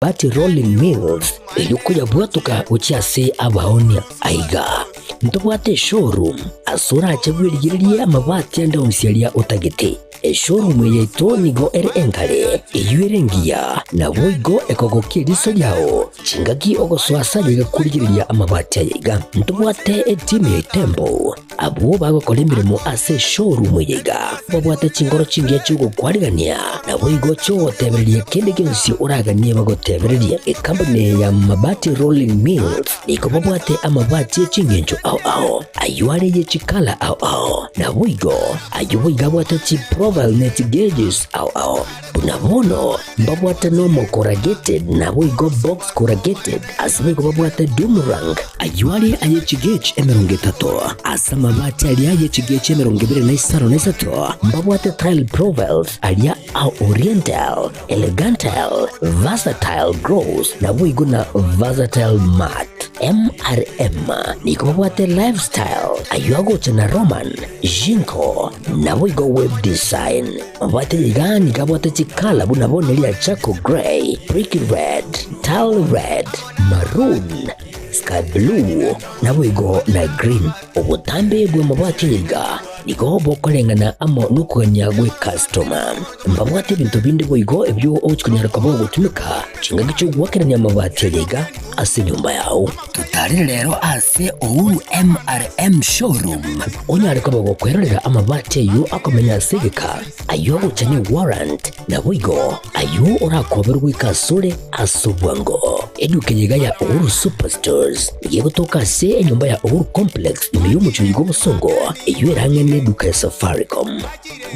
Mabati Rolling Mills, eyio koyabwatoka gochia ase abaonia. Aiga ntobwate eshowroom ase orache bwerigererie amabati ande onsi aria otagete. Eshowroom eye yaito nigo ere enkare, eyio ere engiya, naboigo ekogokia eriso riao chingaki ogosoa ase aye korigereria amabati aya iga. Ntobwate etimu ya Itembo Abwo bagokora emeremo ase eshowroom eye iga babwate chinkoro chingiya chi'ogokwarigania, naboigo chi'ogotebereria kende gionsi oraganie bagotebererie. Ekampuni eye ya Mabati Rolling Mills nigo babwate amabati e chingencho ao ao, ayio are ye chikala ao ao, naboigo ayio boigo abwate chiprofile ne chigauges ao ao. Buna bono mbabwate normal corrugated naboigo box corrugated, ase boigo babwate doomerang. Ayio are aye chigauge 30, ase amabati aria aye chigauge 23 mbabwate tile profiles aria a oriental, elegantal, versatile gloss naboigo na versatile matte. MRM nigo babwate lifestyle, ayio agocha na Roman, Jinko, naboigo web design. Mabwate iga nigo abwate chikala buna bono eria charcoal grey, brick red, tile red, maroon, sky blue, naboigo na green. Obotambe bw'amabati aya iga nigo bokoreng'ana amo nokogania gw'ecustoma. Mbabwate ebinto binde boigo ebio ogochi konyara koba ogotumeka chingaki chi'ogoakerania amabati aya iga ase enyomba yao. Totarere rero ase Uhuru MRM Showroom onyare koba gokwerorera amabati ayio akomenya ase egeka, ayio agocha ne warrant, naboigo ayio orakoberwe goika asore ase obwango. Eduka eye iga ya Uhuru Superstores nigo egotoka ase enyomba ya Uhuru Complex ime y'omochie oyo bw'obosongo eyio ere ang'e neduka ya Safaricom.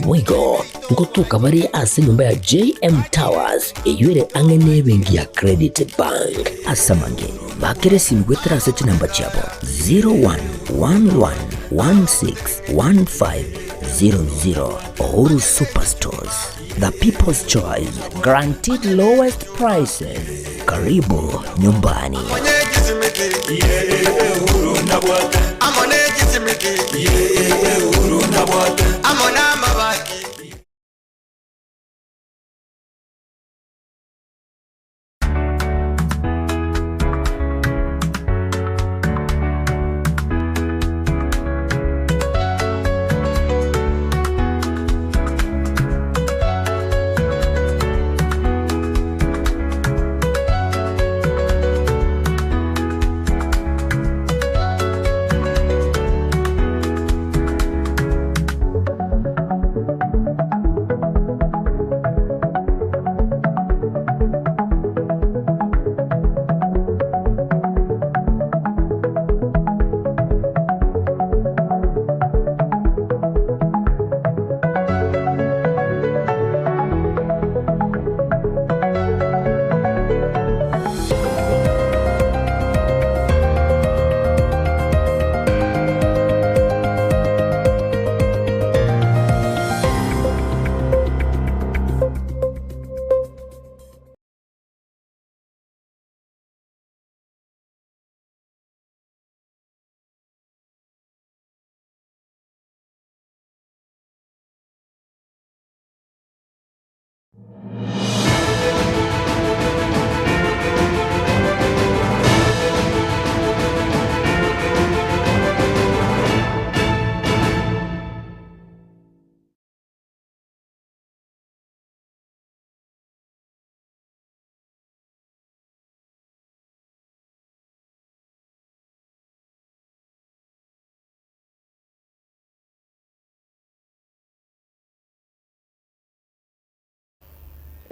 Boigo ngotoka bare ase enyomba ya JM Towers eyio ere ang'e nebenki ya Credit Bank. Ase amange, bakera esimi goetera ase chinamba chiabo 0111161500. Uhuru Superstores, the people's choice, guaranteed lowest prices. Karibu nyumbani.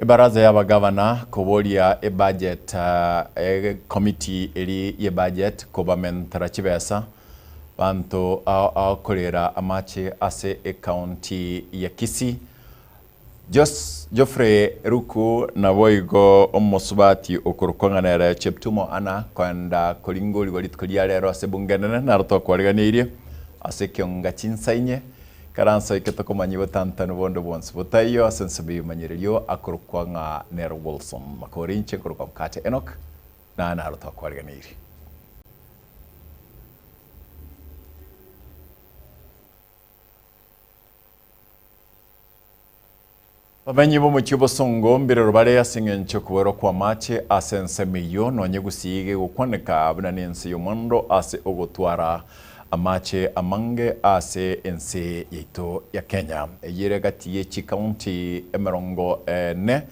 Ebaraza y'abagavana koboria ebudget ecommittee eri y'ebudget kobamentera chibesa banto ao ao korera amache ase ecounty ya Kisii. Jos Geoffrey Ruku naboigo omosubati okorokwa ng'a nere Cheptumo Anna koenda koringorigwa rituko ria rero ase ebunge enene naro tokwareganeirie ase ekionga chinsa inye Ikaranso eke tokomanyia obotantanu bonde bwonsi botaiyo ase ensemo y'ebimanyererio akorokwa ng'a nere Wilson Makori inche nkorokwa Mkate Enock naye naro twakwariganeirie. Bamenyi b'omochie obosongo mbirero bare ase engencho y'okoboerwa kw'amache ase ensemo eyio, nonye gusii gegokwaneka buna nense y'omwando ase ogotwara amache amange ase ense yaito ya Kenya. Eyio ere gati ye chikaunti emerongo ene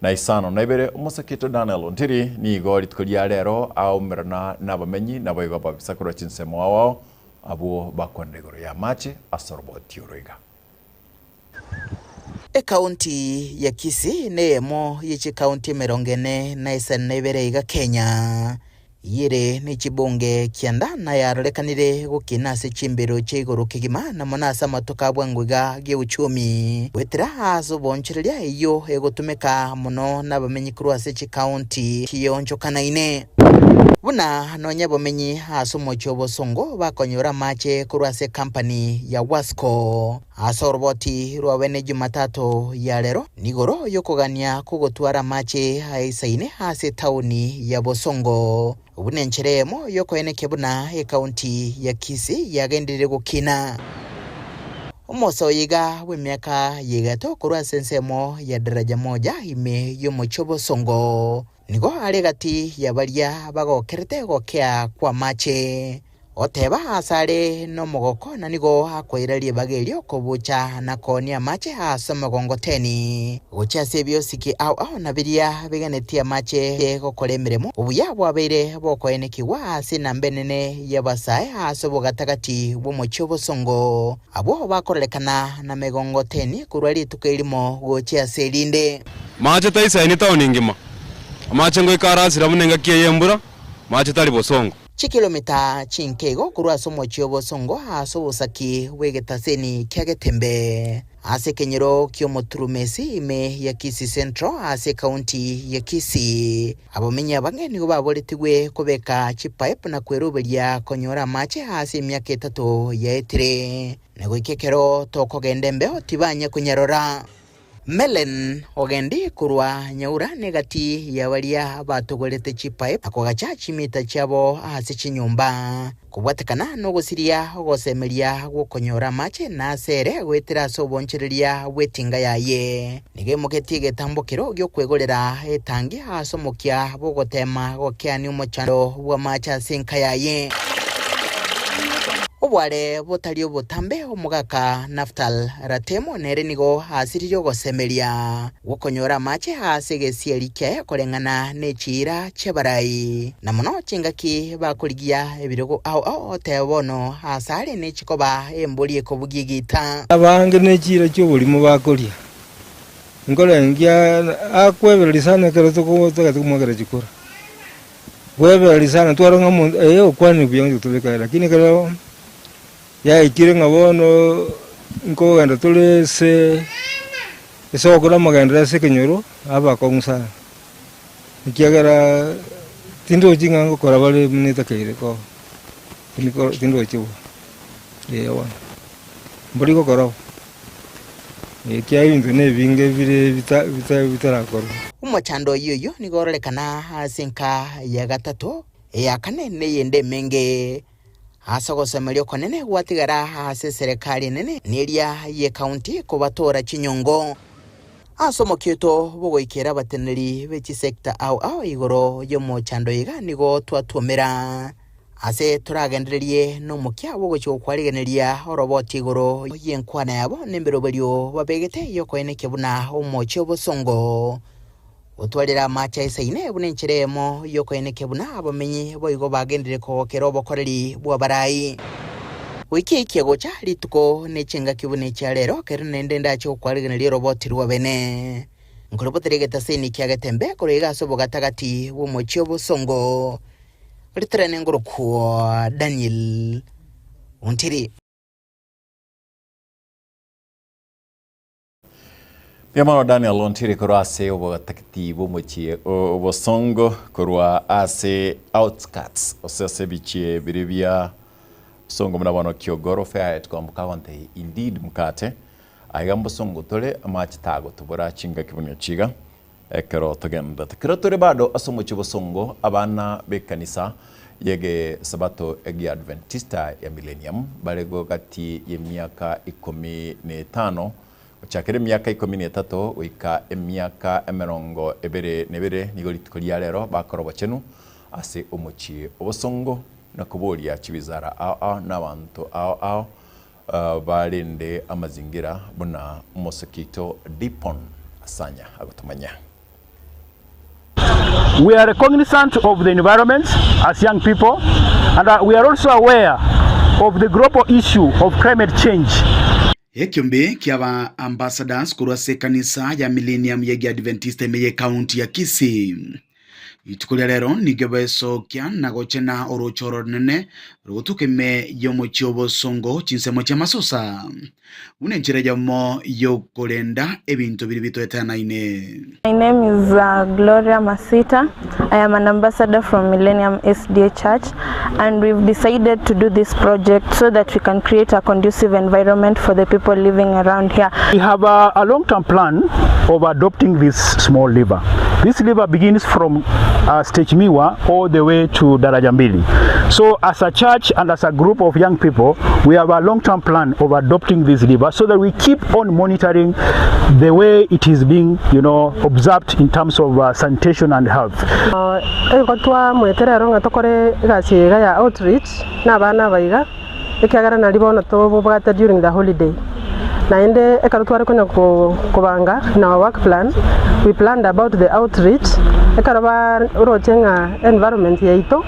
na isano na ibere. Omosakito Daniel Ontiri nigo rituko ria rero aomerana nabamenyi naboigo ababisa korwa chinsemo ao ao abwo bakwanera igoro y'amache ase oroboti oro iga. Ekaunti ya Kisii neyemo ye chikaunti emerongo ene na isano na ibere iga Kenya. Eyere ne chibunge kianda na yarorekanire gokina ase chimbero chia igoro kegima na mono ase amatuko a bwango iga geuchumi goetera ase oboonchoreria eyio egotumeka mono nabamenyi korwa ase chikaunti chionchokanaine. Buna nonya abamenyi ase omochie obosongo bakonyora amache korwa ase ekampani ya Wasco. Ase oroboti rwa bene Jumatatu ya rero, nigoro y'okogania kw'ogotwara amache aisaine ase etaoni ya Bosongo, buna enchera eyemo y'okoenekia buna ekaunti ya Kisii yagenderire gokina. Omosoyi iga bw'emiaka ya egato korwa ase ensemo ya Daraja Moja ime y'omochie o Bosongo, nigo are gati ya baria bagokerete gokea kw'amache. Oteba asare nomogoko, na nigo akoira ribaga erio kobucha na koonia amache ase omogongoteni, gochia ase ebiosiki ao ao na biria biganetie amache gokora emeremo. Obuya bwabeire bokoenekigwa ase enamba enene y'abasae ase obogatagati bw'omochie obosongo, abwo bakororekana na megongoteni korwa rituko erimo gochia ase erinde. Mache taisaini taoni engima, amache ngoika arasire buna engaki eye y'embura, mache tari bosongo. Chikilomita chinke igo korwa ase omochie obosongo ase obosaki bw'egetaseni kia Getembe, ase ekenyoro ki'Omoturumesi ime ya Kisii Central ase ekaunti ya Kisii. Abamenyi abange nigo baboretigwe kobeka chipipe na kweroberia konyora amache ase emiaka etato yaetire, na goika ekero tokogenda embeo tibanye konyarora. Mellen ogendi korwa nyaura negati ya baria batogorete chipipe na kogacha chimita chiabo ase chinyomba, kobwatekana nogosiria ogosemeria gw'okonyora amache na ase ere goetera ase obonchoreria bw'etinga yaye. Nigo emogetie egetambokero gi'okwegorera etangi ase omokia bw'ogoteema gokeania omochando bw'amache ase enka yaye. Obware botari obotambe omogaka Naftal Ratemo nere nigo asiririe ogosemeria gw'okonyora amache ase egesieri kiaye koreng'ana ne chiira chi'abarai, na mono chingaki bakorigia ebirogo ao ao otebe bono asare nechikoba embori ekobugia egiita. Abange ne chiira chi'oborimo bakoria, nkorengia akwebereria sana ekero togotaka tokomoakera chikura. Kwebereria sana twarora ng'a omonto ee okwanire buya onye tobeka ere, lakini ekero yaikire ng'a bono nkogenda tore ase ase ogokora amagenderero ase ekenyoro, abakong'u sana, ekiagera tindochi ng'a ngokora bare buna etakeire koba, tindiko tindochi bo, eh bono, mbori gokora bo. Ekiagera ebinto nebinge bire bitarakorwa. Omochando oyio oyio nigo ororekana ase enka ya gatato, eya kane, na eyende emenge. Ase ogosemeria okonene gwatigara ase eserekari enene na eria y'ecounty kobatoora chinyongo. Ase omokioto bw'ogoikera abateneneri be chisector ao ao igoro y'omochando iga nigo twatwomera. Ase toragendererie nomokia bw'ogochia gokwarigeneria oroboti igoro y'enkwana yabo nemberoberio babegete y'okoenekia buna omochie obosongo otwarire amache aisaine buna enchera eyemo y'okoenekia buna abamenyi boigo bagenderere kogokera obokoreri bw'abarai. Goika eikia gocha rituko ne chingaki buna echia rero, kero naende ndache gokwarigeneria oroboti rw'abene. Nkorobotera egetaseni kia Getembe korwa iga ase obogatagati bw'omochie obosongo. Ritorane ngorokwo Daniel Ontiri. Mbuya mono Daniel Ontiri korwa ase obogatagati bw'omochie o Bosongo korwa ase outskirts ase ase ebichie biria bia Bosongo buna bono Kiogoro Fair Twamboka agontebia indeed mokate aiga mbosongo tore amache tagotobora chingaki buna echi iga. Ekero togenderete kero tore bado ase omochie bosongo, abana b'ekanisa y'egesabato egi'Adventista ya Millennium bare gati y'emiaka ikomi na etano. Gochakera emiaka ikomi na etato goika emiaka emerongo ebere na ebere nigo rituko ria rero bakora obochenu ase omochie obosongo na koboria chiwizara ao ao na abanto ao ao barende amazingira buna omosike oito Dipon Asanya agotomanyia. We are recognizant of the environment as young people and we are also aware of the global issue of climate change. Ekiombe kiaba Ambassadors korwa ase ekanisa ya Millennium ye Giadventista ime y'ecounty ya Kisii. Rituko ria rero nigo besokia na gochena orooche oronene rogotuka ime y'omochie obosongo chinsemo chi'amasosa, buna enchera eyemo y'okorenda ebinto biria bitoetanaine. My name is Gloria Masita. I am an ambassador from Millennium SDA Church and we've decided to do this project so that we can create a conducive environment for the people living around here. We have a, a long-term plan of adopting this small river. This river begins from Stage Miwa all the way to Daraja Mbili. So as a church and as a group of young people, we have a long-term plan of adopting this river so that we keep on monitoring the way it is being, you know, observed in terms of sanitation and health. Igo twamwete rero ng'a tokore egasi eye iga ya outreach na abana aba iga, ekiagera nario bono tobobwate during the holiday. Naende ekero tware konya kobanga in our work plan, we planned about the outreach, ekero baroche ng'a environment yaito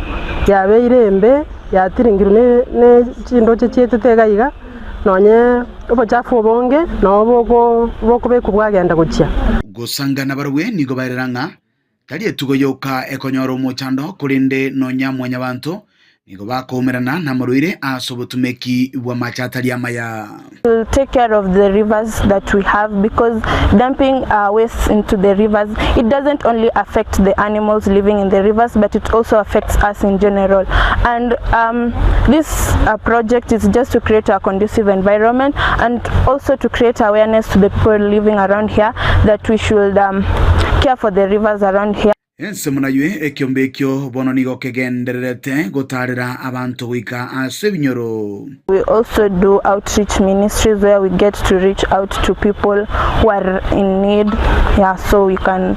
yabeire embe, yatiringirwe ne chindoche chietete iga iga, nonye obochafu obonge nabo boko bokobekwa bwagenda gochia. Gosanga nabarabwo nigo bairera ng'a tari etugo yoka ekonyora omochando, korende nonya mwanyabanto nigo bakoumerana namarwaire ase obotumeki bw'amache atari amaya. We'll take care of the rivers that we have because dumping our wastes into the rivers, it doesn't only affect the animals living in the rivers, but it also affects us in general. And this project is just to create a conducive environment and also to create awareness to the people living around here that we should care for the rivers around here. Ensemo naywe ekiombe ekio bono nigo kegendererete gotaarera abanto goika ase ebinyoro. We also do outreach ministries where we get to reach out to people who are in need, yeah, so we can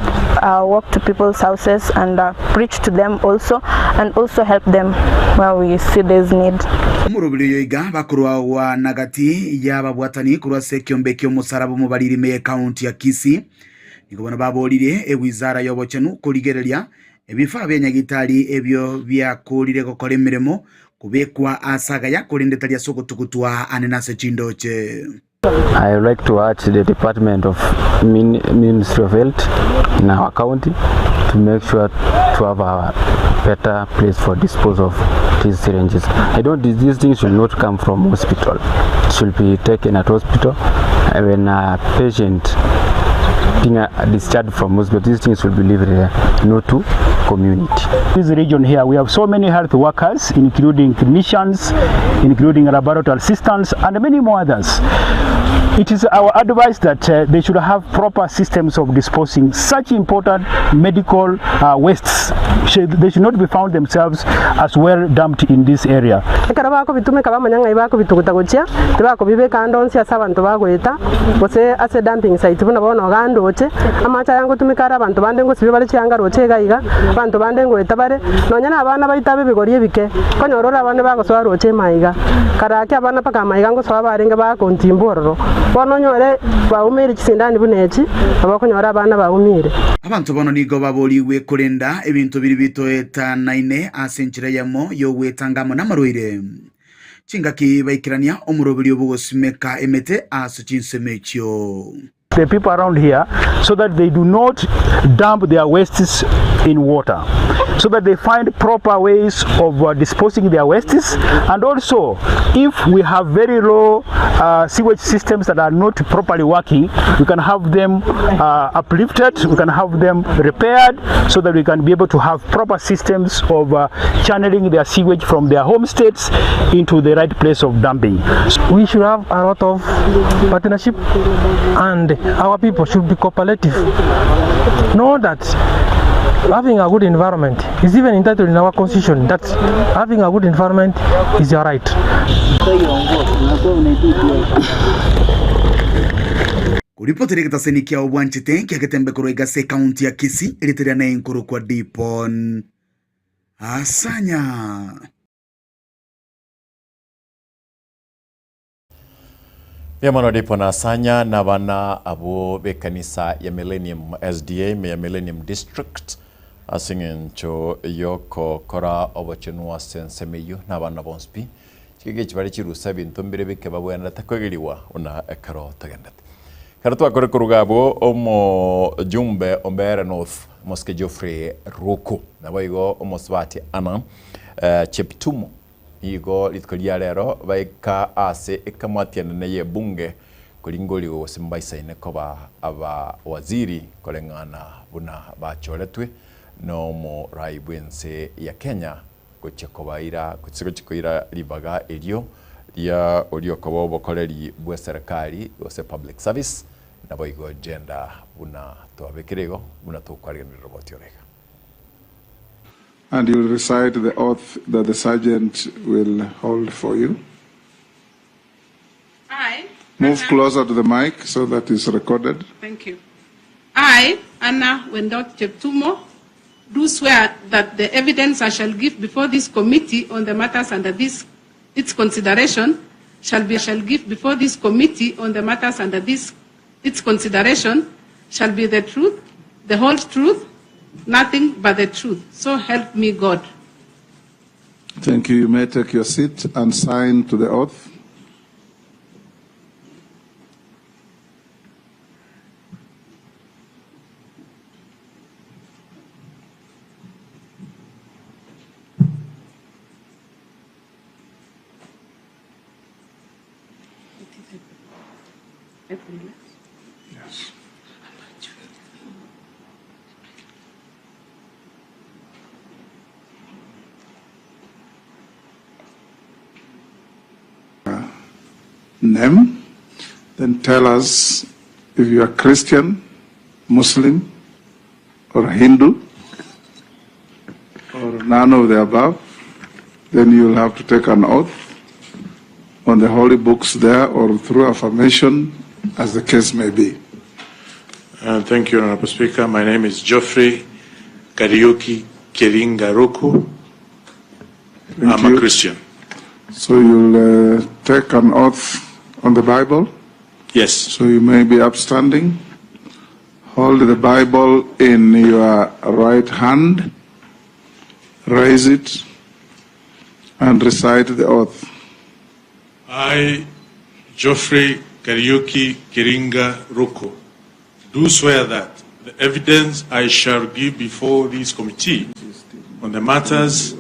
walk to people's houses and preach to them also and also help them where we see there's need. Omoroberi oyo iga bakorwagwa na gati y'ababwatani korwa ase ekiombe ki'omosaraba omobariri ime y'ecounty ya Kisii. Nigo bono baboririe ewizara y'obochenu korigereria ebifaa bia nyagitari ebio biakoorire gokora emeremo kobekwa ase agaya korende tari ase ogotugutwa ane nase chindoche. I would like to urge the Department of Ministry of Health in our county to make sure to have a better place for disposal of these syringes. I don't, these things should not come from hospital. It should be taken at hospital. When a patient being discharged from hospital, these things will be delivered there, not to community. This region here, we have so many health workers, including clinicians, including laboratory assistants, and many more others. It is our advice that they should have proper systems of disposing such important medical wastes. They should not be found themselves as well dumped in this area. Ekero bakobitumeka bamanya ng'ai bakobituguta gochia, tibakobibeka ande onsi ase abanto bagoeta, gose ase dumping site buna bono iga ndoche, amache aya ngotumeka are abanto bande ngosibia bare chianga roche iga iga, abanto bande ngoeta bare, nonya na abana baito abe ebigori ebike, okonyora ore abande bagosoa roche maiga. Kare ake abana mpaka amaiga ngosoa barenge bakontimba ororo, bono onyore baumeire chisindani buna echi, nabo okonyora abana baumire. Abanto bono nigo baborigwe korenda ebinto biria bitoetanaine ase enchera eyemo y'ogwetanga amo namarwaire. Chingaki baikerania omoroberio bw'ogosimeka emete ase chinsemo echio. The people around here so that they do not dump their wastes in water, so that they find proper ways of disposing their wastes. And also, if we have very low sewage systems that are not properly working, we can have them uplifted, we can have them repaired, so that we can be able to have proper systems of channeling their sewage from their homesteads into the right place of dumping. We should have a lot of partnership and our people should be cooperative. Know that having a good environment is even entitled in our constitution, that having a good environment is your right. Koripotera egetaseni kiao bwanchete kia Getembe korwa iga ase ekaunti ya Kisii, erieta riane nkorokwa Dipon Asanya. Mbuya mono Dipon Asanya na abana abwo b'ekanisa ya Millennium SDA ime ya Millennium District ase eng'encho y'ogokora obochenu ase ensemo eyio na abana bonsi pi. Chigaki echi bare chirusa ebinto mbire bike babwenerete kwegerigwa buna ekero togendete. Ekero twakore koruga abwo omojumbe o Mbeere North Omosike Geoffrey Ruku naboigo omosubati Anna Cheptumo nigo rituko ria rero baika ase ekamati enene y'ebunge koringorigwa gose mbaisaine koba abawaziri koreng'ana buna bachoretwe nomorai bw'ense ya Kenya gochia kobaira gose gochia koira ribaga erio ria oria okoba obokoreri bw'eserekari gose public service, naboigo gender buna twabekire igo buna tokwarigeneria roboti oro iga. And you'll recite the oath that the sergeant will hold for you. I, Move Anna, closer to the mic so that it's recorded. Thank you. I, Anna Wendot Cheptumo, do swear that the evidence I shall give before this committee on the matters under this its consideration shall be shall give before this committee on the matters under this its consideration shall be the truth, the whole truth, nothing but the truth. So help me God. Thank you. You may take your seat and sign to the oath. Yes. Name, then tell us if you are Christian, Muslim, or Hindu, or none of the above. Then you'll have to take an oath on the holy books there or through affirmation, as the case may be. Thank you, Honorable Speaker. My name is Geoffrey Kariuki Kiringa Ruku. Thank I'm a you. Christian. So you'll take an oath on the Bible? Yes. So you may be upstanding. Hold the Bible in your right hand, raise it, and recite the oath. I, Geoffrey Kariuki Kiringa Ruku, do swear that the evidence I shall give before this committee on the matters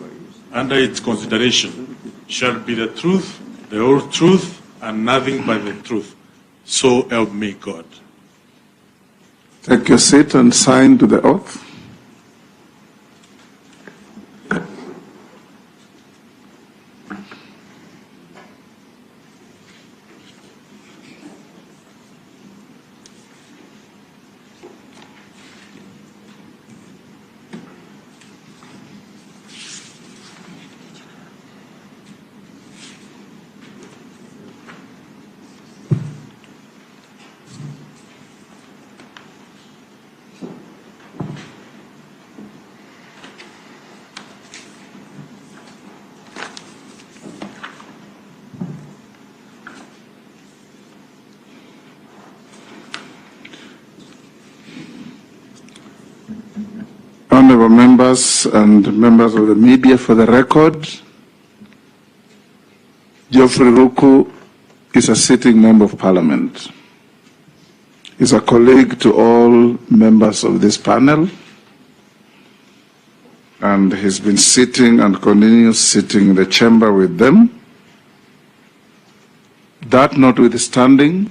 under its consideration shall be the truth, the whole truth, and nothing but the truth. So help me God. Take your seat and sign to the oath. Honorable members and members of the media, for the record, Geoffrey Ruku is a sitting member of parliament. He's a colleague to all members of this panel, and he's been sitting and continues sitting in the chamber with them. That notwithstanding,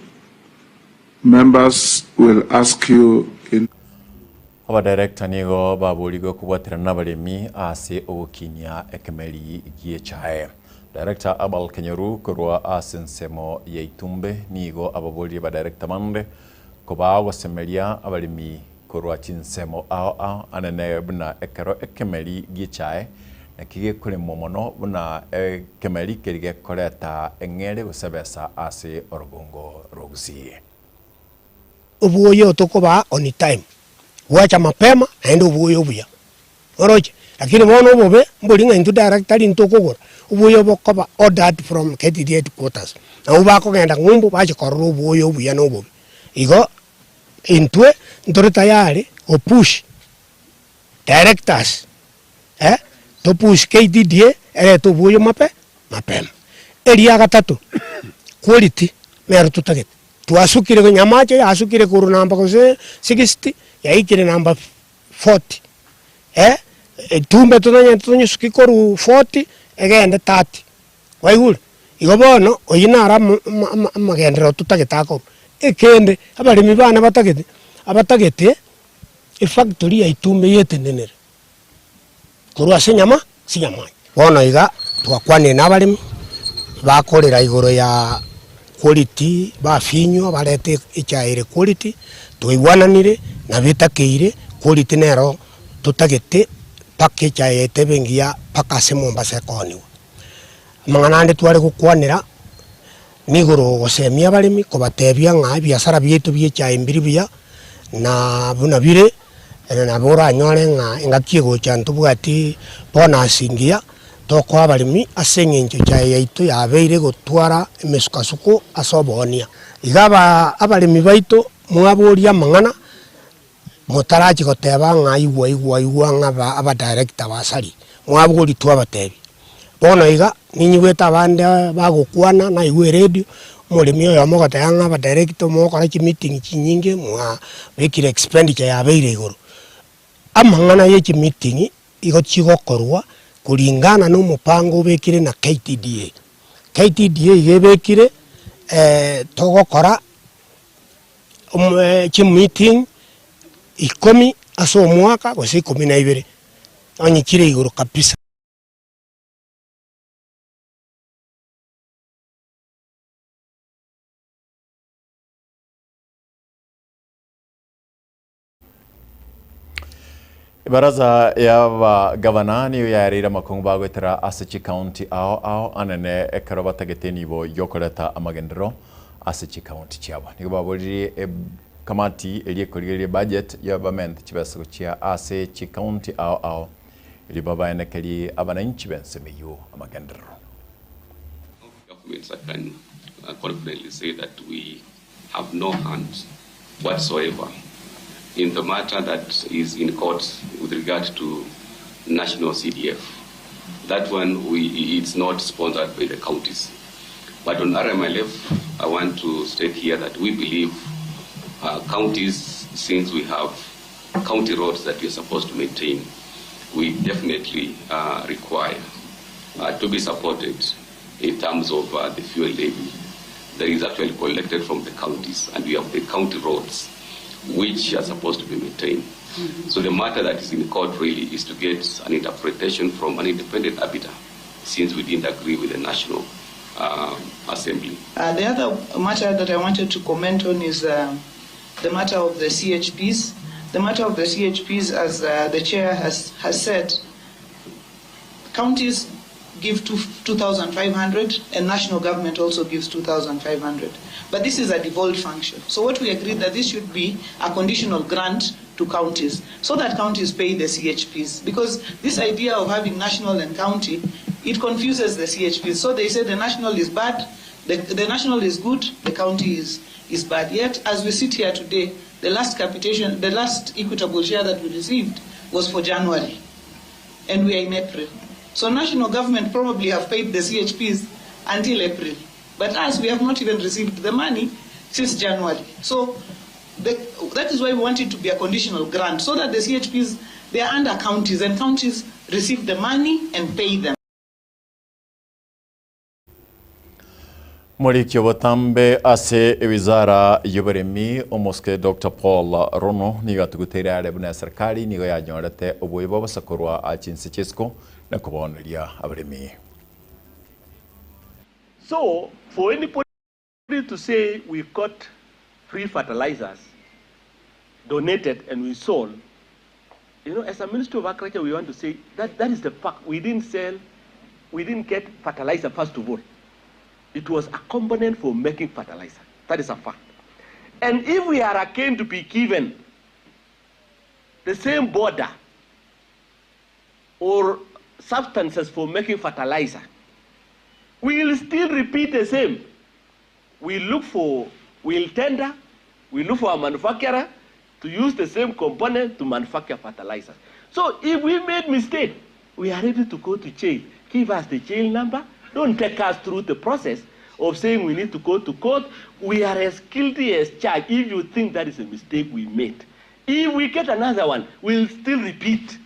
members will ask you in Abadirector nigo baborigwe kobwaterana nabaremi ase ogokinia ekemeri gi'echae. Director Abel Kenyoru korwa ase ensemo ya Itumbe nigo ababoririe badirector bande kobaa ogosemeria abaremi korwa chinsemo ao ao anene buna ekero ekemeri gi'echae naki gekoremwa mono buna ekemeri keria gekoreta eng'ere gose ebesa ase orogongo rwa Gusii. Obwoyo tokobaa on time, gwacha mapema naende obwoyo obuya, oroche? Lakini bono obobe mbori ng'a intwe direct tari intwe tokogora, obwoyo bokoba ordered from KTDA headquarters, nabwo bakogenda ng'umbu bache korora obwoyo obuya na obobe. Igo intwe ntore tayari go push directors eh, to push KTDA erete obwoyo mape mapema. Eria gatato, quality nero totagete. Twasukire konya amache yasukire korwa namba gose 60 yaikire namba 40 eh, etumbe totanyete tonyesuki korwa 40 egende 30 kwaigure? Igo bono oyio naro amo ama ama amagenderero totagete akorwa. Ekende, abaremi bane batagete, abatagete efactory ya itumbe yetenenere. Korwa ase enyama ase enyamanya. Bono iga twakwanire nabaremi, bakorera igoro ya quality, bafinywa barete echae ere quality, twaigwananire nabo etakeire, quality nero totagete mpaka echae yaito ebe engiya mpaka ase Mombasa ekooniwa. Amang'ana ande tware gokwanera, nigoro gosemia abaremi kobatebia ng'a ebiasara biaito bia echae mbiri buya, na buna bire. Ere nabo oranyore ng'a engaki egocha ntobwati bonus engiya tokoa abaremi ase eng'encho echae yaito yabeire gotwara emesukasuko ase oboonia. Iga aba abaremi baito mwaboria amang'ana motarachi goteba ng'a igwa igwa igwa ng'a aba abadirector basaria, mwaboria twabatebia. Bono iga, ninyigwete abande bagokwana naigwa eredio, omoremi oyomo ogoteba ng'a abadirector mogokora chimeeting chinyinge mwabekire expenditure yabeire igoro. Amang'ana ya echimeeting igo chigokorwa kulingana na omopango obekire na KTDA. KTDA iga ebekire togokora chimeeting ikomi ase omwaka gose ikomi na ibere, onye chire igoro kabisa. Ebaraza y'abagavana nigo yaereire amakong'u bagoetera ase chikaunti ao ao anene ekero batagete enibo y'okoreta amagenderero ase chikaunti chiabo. Nigo baboririe ekamati eria ekorigereria ebudget y'abamente chibesa gochia ase chikaunti ao ao Erio babaenekerie abananchi b'ensemo eyio amagenderero. Governments I can confidently say that we have no hand whatsoever in the matter that is in court with regard to national CDF. That one we, it's not sponsored by the counties. But on RMLF, I want to state here that we believe uh, counties, since we have county roads that we are supposed to maintain, we definitely uh, require uh, to be supported in terms of uh, the fuel levy that is actually collected from the counties, and we have the county roads which are supposed to be maintained. So the matter that is in court really is to get an interpretation from an independent arbiter, since we didn't agree with the National uh, Assembly. Uh, the other matter that I wanted to comment on is uh, the matter of the CHPs. The matter of the CHPs, as uh, the chair has, has said, counties give 2,500 and national government also gives 2,500. But this is a devolved function. So what we agreed that this should be a conditional grant to counties so that counties pay the CHPs. Because this idea of having national and county, it confuses the CHPs. So they say the national is bad, the, the national is good, the county is, is bad. Yet, as we sit here today, the last capitation, the last equitable share that we received was for January, and we are in April. So national government probably have paid the CHPs until April. But us, we have not even received the money since January. So the, that is why we want it to be a conditional grant, so that the CHPs, they are under counties, and counties receive the money and pay them. Moriki obotambe ase ewizara y'oboremi omosike Doctor Paul Rono nigo atuguteire are buna eserikali nigo yanyorete obobe bwa bosa korwa chinse chi'isiko na kobaoneria abaremi. So for anybody to say we got free fertilizers donated and we sold, you know, as a Ministry of Agriculture, we want to say that that is the fact. We didn't sell, we didn't get fertilizer first of all. It was a component for making fertilizer. That is a fact. And if we are again to be given the same border or substances for making fertilizer, we will still repeat the same. We look for, we'll tender, we look for a manufacturer to use the same component to manufacture fertilizers. So if we made mistake, we are ready to go to jail. Give us the jail number. Don't take us through the process of saying we need to go to court. We are as guilty as charged if you think that is a mistake we made. If we get another one, we'll still repeat.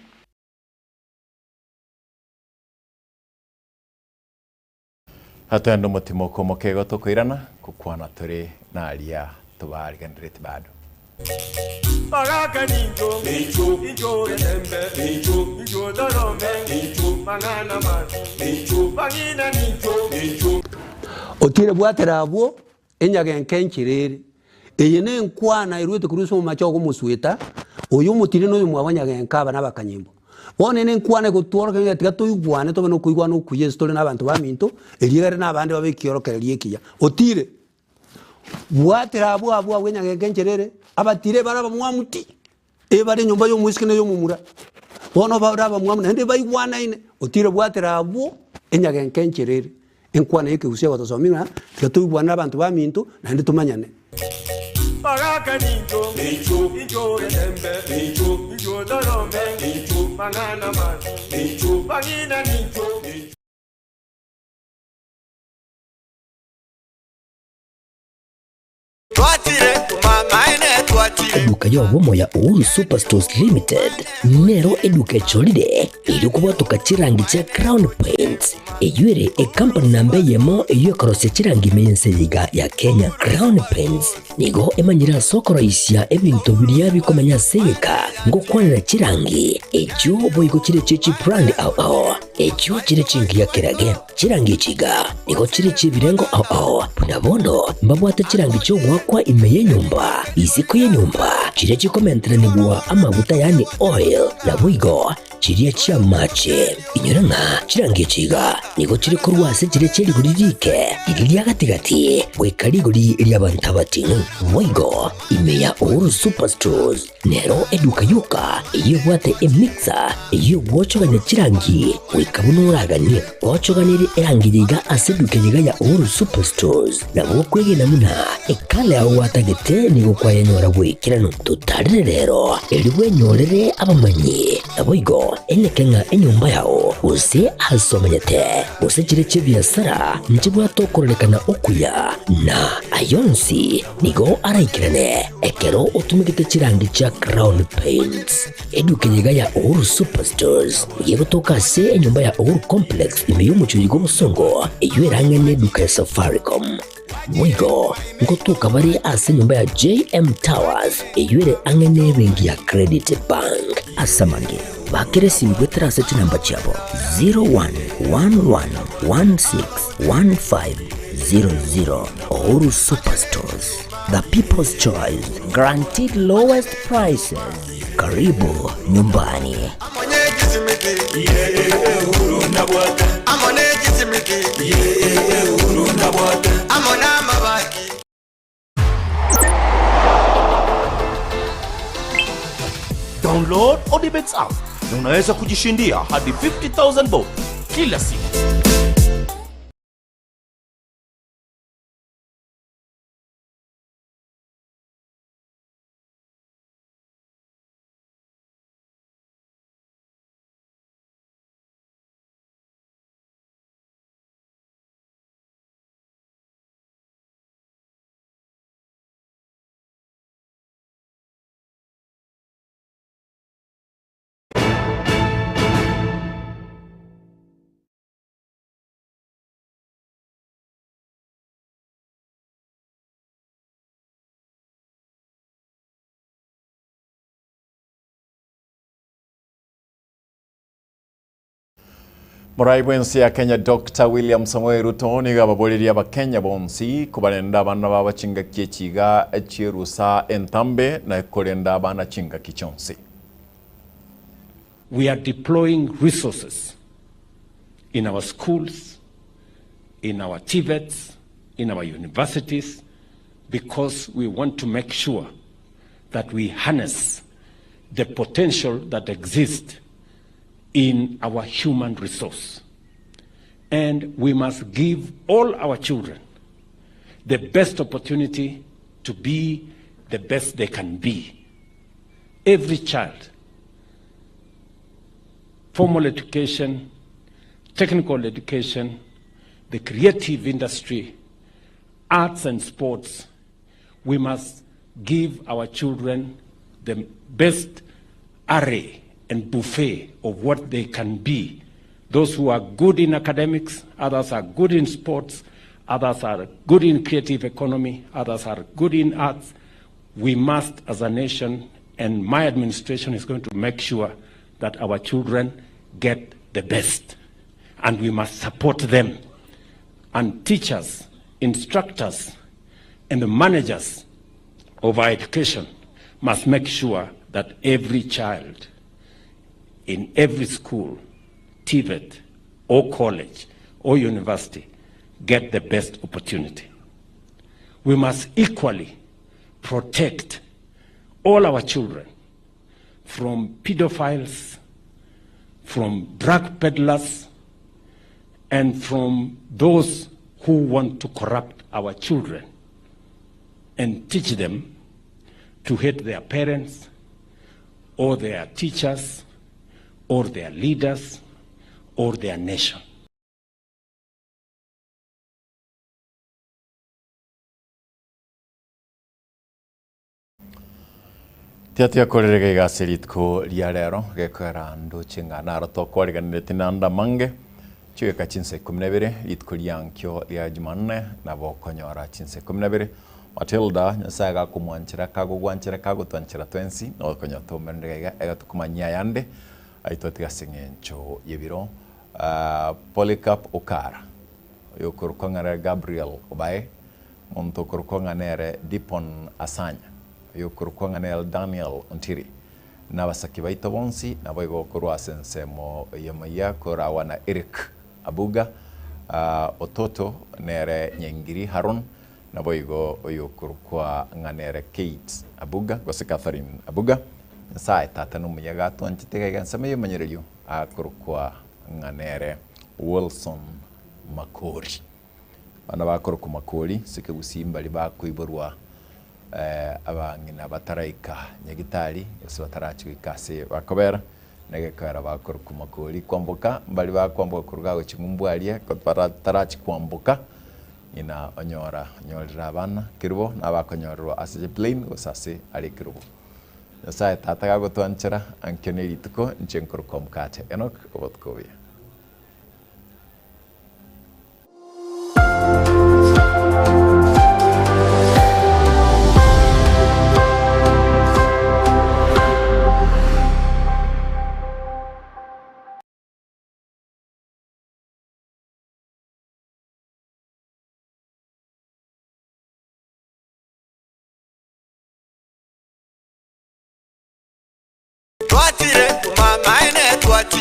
Atoende omotimo okomoka igo tokoirana gokwana tore naria tobarigenereti bado. Bagaka nincho, nincho, nincho getembe, nincho, nincho torome, nincho, mang'ana mabi, nincho, bang'ina nincho, nincho. Otire bwatera abwo enyagenka enchera ere. Eye nenkwana erwete korwa ase omomache ogomosweta, oyo omotire na oyomwabo nyagenka aba nabakanyimbo. Bono ere nenkwana egotworokereria ng'a tiga toigwane tobe nokoigwana okuya ase tore na abanto baminto, erio egere na abande babe ekiorokererio ekiya. Otire bwatera abwo abwo abwo enyagenka enchera ere, abatire bare abamwamu ti, ebare enyomba y'omoiseke na ey'omomura. Bono bare abamwamu naende baigwanaine, otire bwatera abwo enyagenka enchera ere. Enkwana y'ekegusii egotosomia ng'a tiga toigwane na abanto baminto naende tomanyane. Bagaka nincho, nincho, nincho getembe, nincho, nincho torome, nincho, mang'ana mabi, nincho, bang'ina nincho, nincho. Eduka y'obomo ya Uhuru Superstores Limited nero eduka echorire erio kobwatoka chirangi chia Crown Paints eyio ere ecompany namba eyemo eyio ekorosia chirangi ime y'ense eye iga ya Kenya. Crown Paints nigo emanyire ase okoroisia ebinto biria bikomenya ase egeka ngokwanera chirangi echio boigo chire chie chibrand ao ao echio chire chingiya kerage. Chirangi echi iga nigo chire chi'ebirengo ao ao, buna bono mbabwate chirangi chi'ogoakwa ime y'enyomba, isiko y'enyomba, chiria chikomenteranigwa amaguta yaani oil, naboigo chiria chi'amache. Inyora ng'a chirangi echi iga nigo chire korwa ase chiria chie rigori riike, riria ria gati-gati, goika rigori ri'abanto abating'u. Boigo ime ya Uhuru Superstores Nero eduka yoka eyio ebwate emixer eyio egwochogania chirangi goika buna oraganie. Gwochoganirie erangi eye iga ase eduka eye iga ya Uhuru Superstores, nabo okwegena buna ekala yao gwatagete nigo kwayenyora goikeranu. Totarere rero erio bwenyorere abamanyi, naboigo eneke ng'a enyomba yao gose ase omenyete gose chire chi'ebiasara nchibwate okororekana okuya na ayonsi Nigo araikerane ekero otumegete chirangi chia Crown Paints. Eduka eye iga ya Uhuru Superstores nigo egotoka ase enyomba ya Uhuru Complex ime y'omochie oyo bw'obosongo eyio erang'ane eduka ya Safaricom. Boigo ngotoka bare ase enyomba ya JM Towers eyio ere ang'e n'ebenki ya Credit Bank. Ase amange, bakera esimi goetera ase chinamba chiabo 0111161500. Uhuru Superstores, the people's choice, guaranteed lowest prices. Karibu nyumbani. Download Odibets app na unaweza kujishindia hadi 50000 bob kila siku. Morai bw'ense ya Kenya Doctor William Samoei Ruto nigo ababorerie abakenya bonsi kobarenda abana babo chingaki echi iga chierusa entambe na korenda abana chingaki chionsi. We are deploying resources in our schools, in our TVETs, in our universities. because we want to make sure that we harness the potential that exists in our human resource. And we must give all our children the best opportunity to be the best they can be. Every child, formal education, technical education, the creative industry, arts and sports, we must give our children the best array and buffet of what they can be. Those who are good in academics, others are good in sports, others are good in creative economy, others are good in arts. We must, as a nation, and my administration is going to make sure that our children get the best. And we must support them. And teachers, instructors, and the managers of our education must make sure that every child in every school, TVET, or college, or university get the best opportunity. We must equally protect all our children from pedophiles, from drug peddlers, and from those who want to corrupt our children and teach them to hate their parents or their teachers or their leaders or their nation. Tiatiakorire gaiga ase rituko ria rero, gekoera ndoche ng'a naro tokwariganeretie naende amange, chigoika chinsa ikomi na ibere, rituko ria nkio ria Jumanne, nabo okonyora chinsa ikomi na ibere. Matilda, Nyasaye gakomwanchera, kagogwanchera, kagotwanchera twensi, nokonyora toumerane gaiga, iga tokomanyia ayande, aitwe tiga ase eng'encho y'ebiro. Polycarp Okara, oyokorokwa ng'a nere Gabriel Obae, Monto okorokwa ng'a nere Dipon Asanya, oyokorokwa ng'a nere Daniel Ontiri, na abasake baito bonsi, naboigo korwa ase ensemo y'omoyia koragwa na Eric Abuga, Ototo nere Nyengiri Haron, naboigo oyokorokwa ng'a nere Kate Abuga, gose Catherine Abuga. Nyasae Tata nomuya gatwanchete iga iga ensemo y'emanyererio akorokwa ng'a nere Wilson Makori. Abana bakorokwa makori ase ekegusii mbaria bakoiborwa abang'ina bataraika nyagitari gose batarachi goika ase bakobera, na egekogera bakorokwa makori. Kwamboka mbaria bakwamboka korwa iga gochia ng'umbu aria batarachi kwamboka ng'ina onyora onyorire abana kerubo na abakonyorerwa ase chiplane gose ase are ekerubo. Nyasaye Tata gagotwanchera ankio ne rituko inche nkorokwa Omokate Enock obotuko obuya.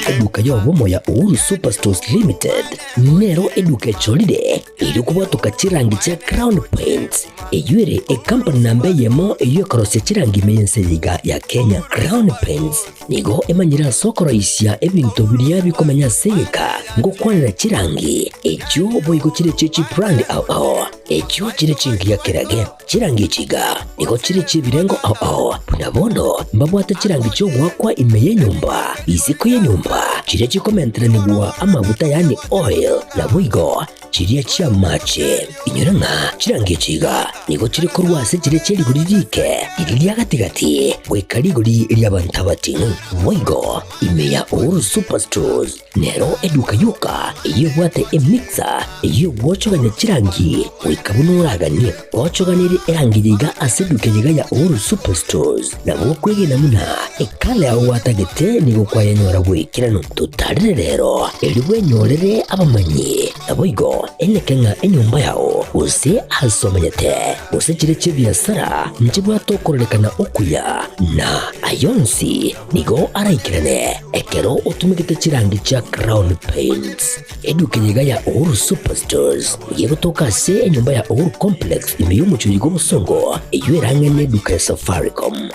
Eduka y'obomo ya Uhuru Superstores Limited nero eduka echorire erio kobwatoka chirangi chia Crown Paints eyio ere ecompany namba eyemo eyio ekorosia chirangi ime y'ense eye iga ya Kenya. Crown Paints nigo emanyire ase okoroisia ebinto biria bikomenya ase egeka ngokwanera chirangi echio boigo chire chie chibrand ao ao echio chire chingiya kerage. Chirangi echi iga nigo chire chi'ebirengo ao ao, buna bono mbabwate chirangi chi'ogoakwa ime y'enyomba, isiko y'enyomba, chiria chikomenteranigwa amaguta yaani oil, naboigo chiria chi'amache. Inyora ng'a chirangi echi iga nigo chire korwa ase chiria chie rigori riike, riria ria gati-gati, goika rigori ri'abanto abating'u. Boigo ime ya Uhuru Superstores Nero eduka yoka eyio ebwate emixer eyio egwochogania chirangi goika buna oraganie. Gwochoganirie erangi eye iga ase eduka eye iga ya Uhuru Superstores, nabo okwegena buna ekala yao gwatagete nigo kwayenyora bw'ekeranu. Totarere rero erio bwenyorere abamanyi, naboigo eneke ng'a enyomba yao. gose ase omenyete, gose chire chi'ebiasara nchibwate okororekana okuya, na ayonsi nigo araikerane ekero otumegete chirangi chia Crown Paints. Eduka eye iga ya Uhuru Superstores nigo egotoka ase enyomba ya Uhuru Complex ime y'omochie oyo bw'obosongo, eyio erang'e neduka ya Safaricom.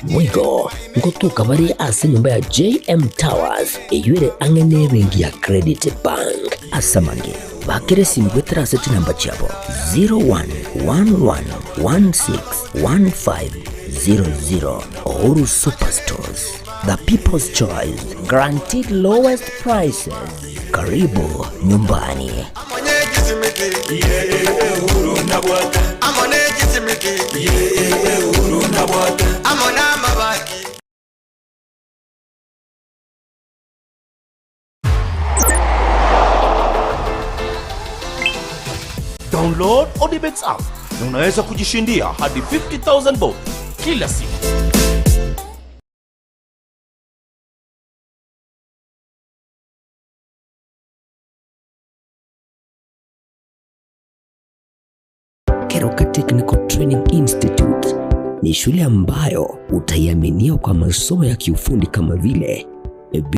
Boigo ngotoka bare ase enyomba ya JM Towers eyio ere ang'e nebenki ya Credit Bank. Ase amange, bakera esimi goetera ase chinamba chiabo 0111161500. Uhuru Superstores, the people's choice, guaranteed lowest prices. Karibu nyumbani. Download Odibets app na unaweza kujishindia hadi 50000 bob kila siku. Keroka Technical Training Institute ni shule ambayo utaiaminia kwa masomo ya kiufundi kama vile